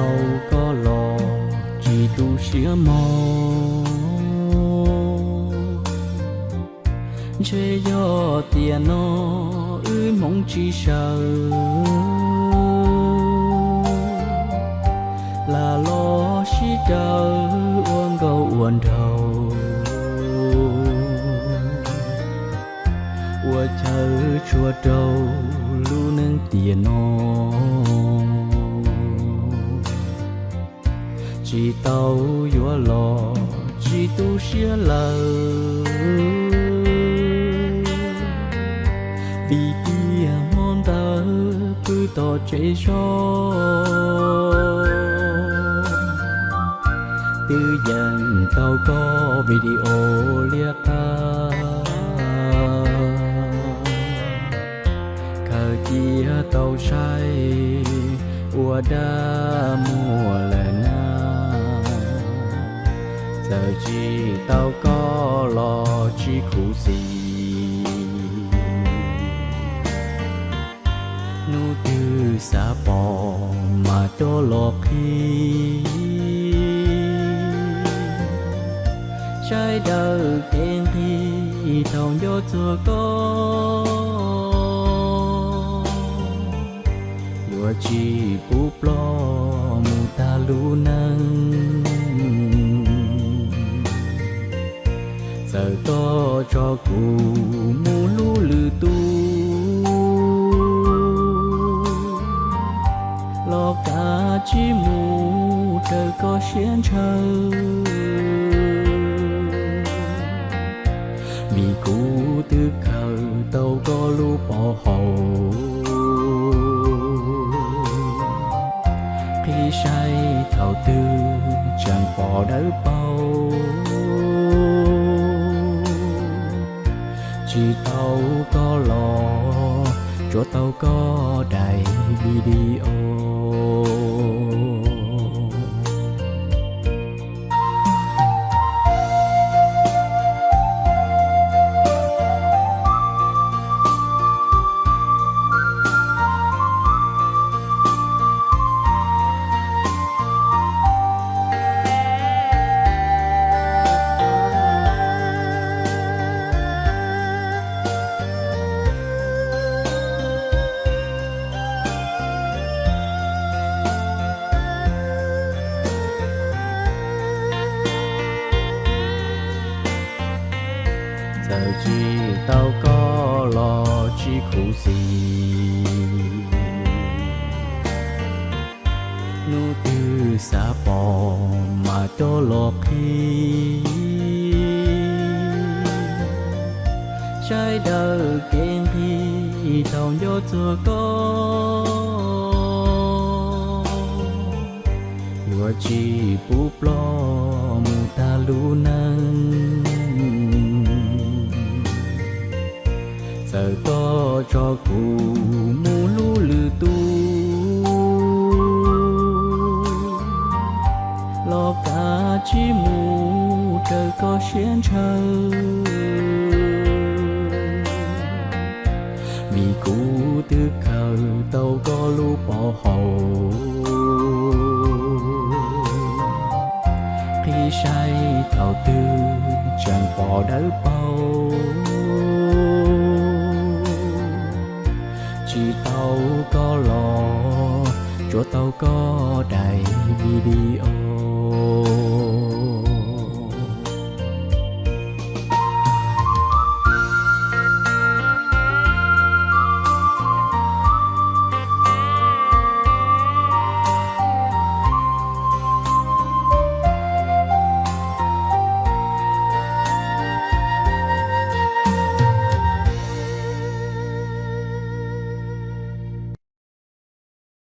Tau koj los tsis tu siab mog, ntshe yog tiam no wb hmoov tsis sawv, lam los sib raws ua nkauj ua nraug, ua chaw tshua rau lub neej tiam no. Tsis tau yuav los tsis tu siab lawm, vim tiag hmo ntawd pw tom tsev zog, twb yeem tau koj video liab qab, khaws cia tau saib ua dab muag lawm na. Txawm tsis tau koj los tsis khuv xim, hnub twg xav pom mas coj los qhib, saib daws kev nqhis thaum nco txog koj, yuav tsis pub ploj mus tag lub neej. Txawm koj tso kuv mus hlub lwm tus los kav tsij mus raws koj siab ntshaw, vim kuv twb khaws tau koj lub pov haum, qhib saib thaum twg tseem pom dawb paug. Tsis tau koj los tsuas tau koj daim video. Txawm tsis tau koj los tsis khuv xim, hnub twg xav pom mas coj los qhib, saib daws kev nqhis thaum nco txog koj, yuav tsis pub ploj mus tag lub neej. Txawm koj tso kuv mus hlub lwm tus los kav tsij mus raws koj siab ntshaw, vim kuv twb khaws tau koj lub pov haum, qhib saib thaum twg tseem pom dawb paug. Tsis tau koj los tsuas tau koj daim video.